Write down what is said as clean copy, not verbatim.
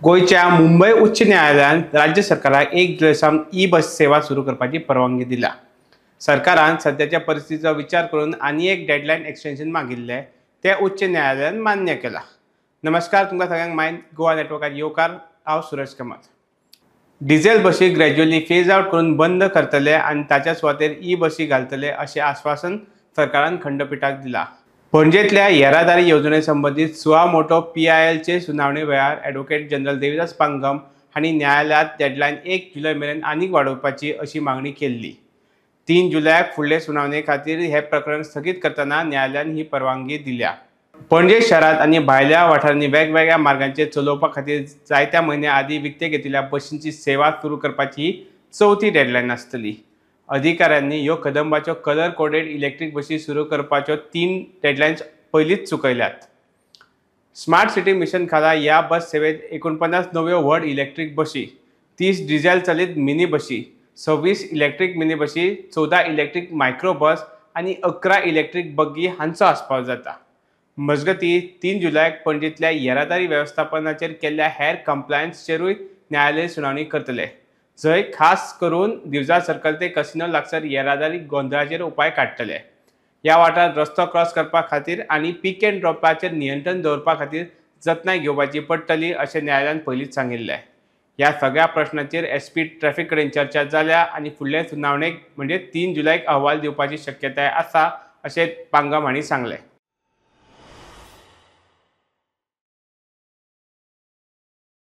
गोंयच्या मुंबय उच्च न्यायालयान राज्य सरकाराक 1 जुलय सावन ई बस सेवा सुरू करपाची परवानगी दिल्या. सरकारान सद्याच्या परिस्थितीचो विचार करून आनी एक डेडलायन एक्सटेन्शन मागिल्लें तें उच्च न्यायालयान मान्य केलां. नमस्कार, तुमकां सगळ्यांक माय गोवा नेटवर्कार येवकार. हांव सुरज कामत. डिझेल बशी ग्रॅज्युअली फेज आवट करून बंद करतले आनी ताच्या सुवातेर ई बशी घालतले अशें आस्वासन सरकारान खंडपिठाक दिलां. पणजेंतल्या येरादारी येवजणे संबंदीत सुआ मोटो PILचे सुनावणे वेळार ॲडव्होकेट जनरल देविदास पांगम हांणी न्यायालयांत डेडलायन 1 जुलय मेरेन आनीक वाडोवपाची अशी मागणी केल्ली. 3 जुलयाक फुडले सुनावणे खातीर हें प्रकरण स्थगीत करतना न्यायालयान ही परवानगी दिल्या. पणजे शहरांत आनी भायल्या वाठारांनी वेगवेगळ्या मार्गांचेर चलोवपा खातीर जायत्या म्हयन्या आदीं विकते घेतिल्ल्या बशींची सेवा सुरू करपाची ही चवथी डेडलायन आसतली. अधिकाऱ्यांनी ह्यो कदंबाच्यो कलर कोडेड इलेक्ट्रीक बशी सुरू करपाच्यो 3 डेडलायन्स पयलींच चुकयल्यात. स्मार्ट सिटी मिशन खाला ह्या बस सेवेत 49 नव्यो व्हड इलेक्ट्रीक बशी, 30 डिझेल चलीत मिनी बशी, 26 इलेक्ट्रीक मिनी बशी, 14 इलेक्ट्रीक मायक्रो बस आनी 11 इलेक्ट्रीक बग्गी हांचो आस्पाव जाता. मजगतीं 3 जुलयाक पणजेंतल्या येरादारी वेवस्थापनाचेर केल्ल्या हेर कंप्लायन्सचेरूय न्यायालय सुनावणी करतले, जंय खास करून दिवजा सर्कल ते कसिनो लागसर येरादारी गोंदळाचेर उपाय काडटले. ह्या वाठारांत रस्तो क्रॉस करपा खातीर आनी पीक अँड ड्रॉपाचेर नियंत्रण दवरपा खातीर जतनाय घेवपाची पडटली अशें न्यायालयान पयलींच सांगिल्लें. ह्या सगळ्या प्रश्नांचेर SP traffic कडेन चर्चा जाल्या आनी फुडले सुनावणेक म्हणजे 3 जुलयाक अहवाल दिवपाची शक्यताय आसा अशें पांगम हांणी सांगलें.